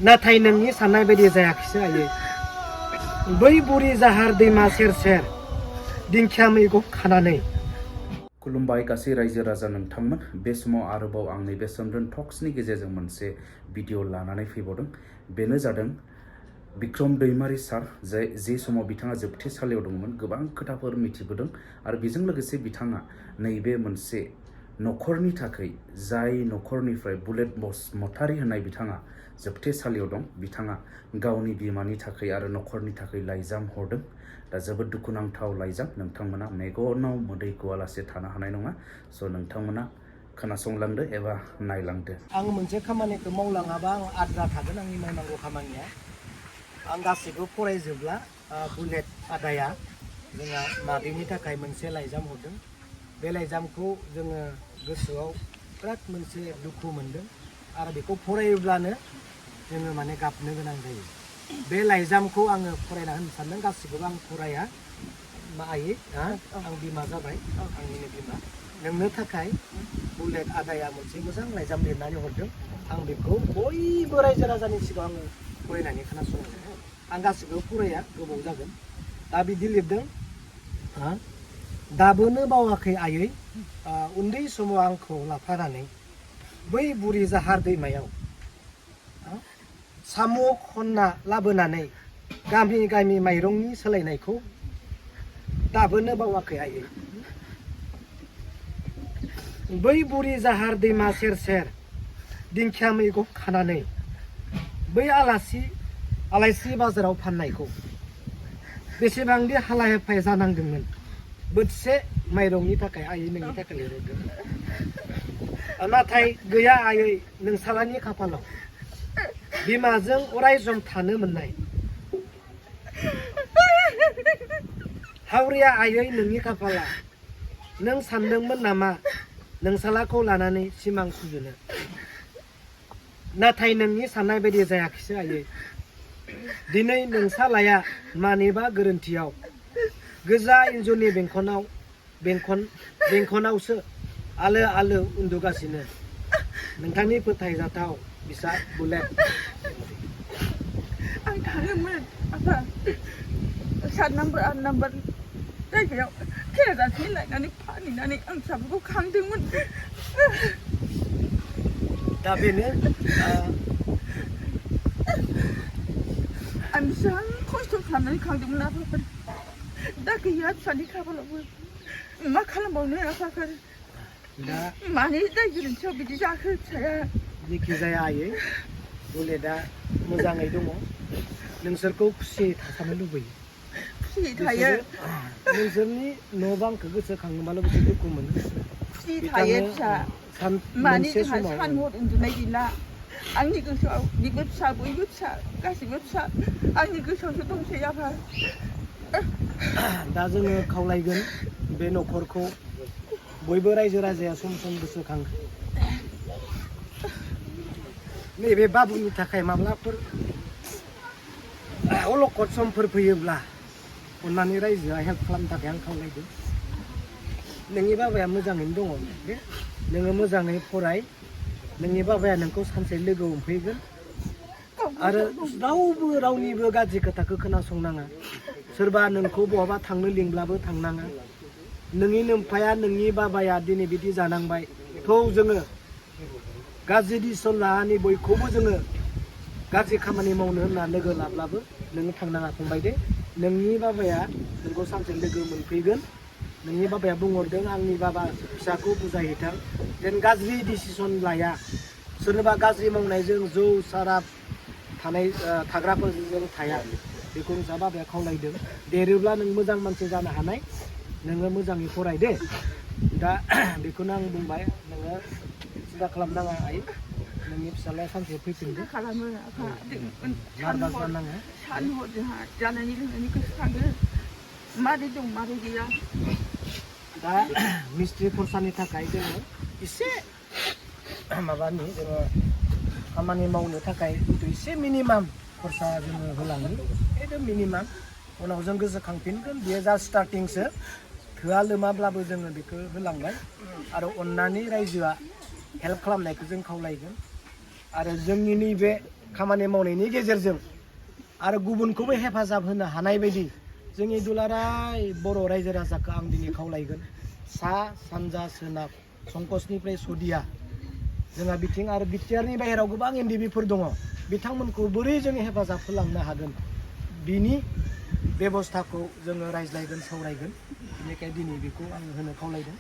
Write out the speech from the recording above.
नाथाय नोंनि साननाय बायदि जायाखैसो आयै बै बुरि जाहार दैमा सेर सेर दिंखिया मैगं खानानै खुलुमबाय गासै रायजो राजा नोंथांमोन बे समाव आरोबाव आं नैबे सोमदोन टक्सनि गेजेरजों मोनसे भिडिअ लानानै फैबावदों बेनो जादों बिक्रम दैमारी सार जे समाव बिथाङा जोबथेसालियाव दंमोन गोबां खोथाफोर मिथिबोदों आरो बेजों लोगोसे बिथाङा नैबे मोनसे नखरनि थाखाय जाय नखरनिफ्राय बुलेट बसुमतारी होननाय बिथाङा जोबथेसालियाव दं बिथाङा गावनि बिमानि थाखाय आरो नखरनि थाखाय लाइजाम हरदों दा जोबोद दुखुनांथाव लाइजाम नोंथांमोना मेगनाव मोदै गवालासे थानो हानाय नङा स' नोंथांमोना खोनासंलांदो एबा नायलांदो आं मोनसे खामानिखौ मावलाङाबा आं आद्रा थागोन आंनि मावनांगौ खामानिया आं गासैबो फरायजोबला बुलेट आदाया जोंहा मादैनि थाखाय मोनसे लाइजाम हरदों बे लाइजामखौ जोङो गोसोआव बिराद मोनसे दुखु मोनदों आरो बेखौ फरायोब्लानो जोङो माने गाबनो गोनां जायो बे लाइजामखौ आङो फरायना होनो सानदों गासिखौबो आं फराया मा आयै आं बिमा जाबाय आंनिनो बिमा नोंनो थाखाय बुलेट आदाया मोनसे मोजां लाइजाम लिरनानै हरदों आं बेखौ बयबो रायजो राजानि सिगाङाव आङो फरायनानै खोनासंगोन आं गासिबो फराया गोबाव जागोन दा बिदि लिरदों दाबोनो बावाखै आयै उन्दै समाव आंखौ लाफानानै बै बुरि जाहार दैमायाव साम' खनना लाबोनानै गामि गामि माइरंनि सोलायनायखौ दाबोनो बावाखै आयै बै बुरि जाहार दैमा सेर सेर दिंखिया मैगं खानानै बै आलाइसि बाजाराव फाननायखौ बेसेबांदि हालाय हाफाय जानांदोंमोन बोथिसे माइरंनि थाखाय आयै नोंनि थाखाय लिरहरदों नाथाय गैया आयै नोंसालानि खाफालाव बिमाजों अराय सम थानो मोननाय हावरिया आयै नोंनि खाफाला नों सानदोंमोन नामा नोंसालाखौ लानानै सिमां सुजुनो नाथाय नोंनि साननाय बायदि जायाखैसो आयै दिनै नोंसालाया मानिबा गोरोन्थियाव गोजा इन्जुरनि बेंखनावसो आलो आलो उन्दुगासिनो नोंथांनि फोथायजाथाव फिसा बुलेट आं थाङोमोन आफा 7 नाम्बार 8 नाम्बार जायगायाव खेरादाफिनि लायनानै फानहैनानै आं फिसाफोरखौ खांदोंमोन दा बेनो आं बेसेबां खस्थ' खालामनानै खांदोंमोन आफाफोर दा गैया फिसानि खाफालावबो मा खालामबावनो आफाफोर दा मानि दाय गोरोन्थियाव बिदि जाखो फिसाया जेखि जाया आयै बुलेटआ मोजाङै दङ नोंसोरखौ खुसियै थासानो लुबैयो खुसियै थायो नोंसोरनि न' बांखौ गोसोखाङोबाल' बिसोर दुखु मोनो खुसि थायो फिसा मानि जोंहा सान हर उन्दुनाय गैला आंनि गोसोआव बिबो फिसा बयबो फिसा गासिबो फिसा आंनि गोसोआवसो दंसै आफा दा जोङो खावलायगोन बे न'खरखौ बयबो रायजो राजाया सम सम गोसोखाङो नैबे बाबुनि थाखाय माब्लाफोर अलखद समफोर फैयोब्ला अन्नानै रायजोआ हेल्प खालामनो थाखाय आं खावलायदों नोंनि बाबाया मोजाङैनो दङ दे नोङो मोजाङै फराय नोंनि बाबाया नोंखौ सानसे लोगो हमफैगोन आरो रावबो रावनिबो गाज्रि खोथाखौ खोनासंनाङा सोरबा नोंखौ बहाबा थांनो लिंब्लाबो थांनाङा नोंनि नोमफाया नोंनि बाबाया दिनै बिदि जानांबाय थौ जोङो गाज्रि डिसिसन लानानै बयखौबो जोङो गाज्रि खामानि मावनो होनना लोगो लाब्लाबो नोङो थांनाङा फंबाय दे नोंनि बाबाया नोंखौ सानसे लोगो मोनफैगोन नोंनि बाबाया बुंहरदों आंनि बाबा फिसाखौ बुजायहैथां जेन गाज्रि डिसिसन लाया सोरनोबा गाज्रि मावनायजों जौ साराब थाग्राफोरजों थाया बेखौ नोंसा बाबाया खावलायदों देरोब्ला नों मोजां मानसि जानो हानाय नोङो मोजाङै फराय दे दा बेखौनो आं बुंबाय नोङो सिन्था खालामनाङा आइ नोंनि फिसालाया सानसे फैफिनगोन खालामो आफा नार्भास जानाङा सान हर जोंहा जानायनि लोंनायनि गोसोखाङो मारै दं मारै गैया दा मिस्ट्रि खरसानि थाखाय जोङो एसे माबानि जोङो खामानि मावनो थाखाय एसे मिनिमाम खरसा जोङो होलाङो एकदम मिनिमाम उनाव जों गोसोखांफिनगोन बेयो जा स्टार्टिंसो थोआ लोमाब्लाबो जोङो बेखौ होलांबाय आरो अन्नानै रायजोआ हेल्प खालामनायखौ जों खावलायगोन आरो जोंनि नैबे खामानि मावनायनि गेजेरजों आरो गुबुनखौबो हेफाजाब होनो हानाय बायदि जोंनि दुलाराय बर' रायजो राजाखौ आं दिनै खावलायगोन सा सानजा सोनाब संकसनिफ्राय सदिया जोंहा बिथिं आरो बिटिआरनि बाहेराव गोबां NDFBफोर दङ बिथांमोनखौ बोरै जों हेफाजाब होलांनो हागोन बिनि बेबस्थाखौ जोङो रायज्लायगोन सावरायगोन बेनिखायनो दिनै बेखौ आं होनो खावलायदों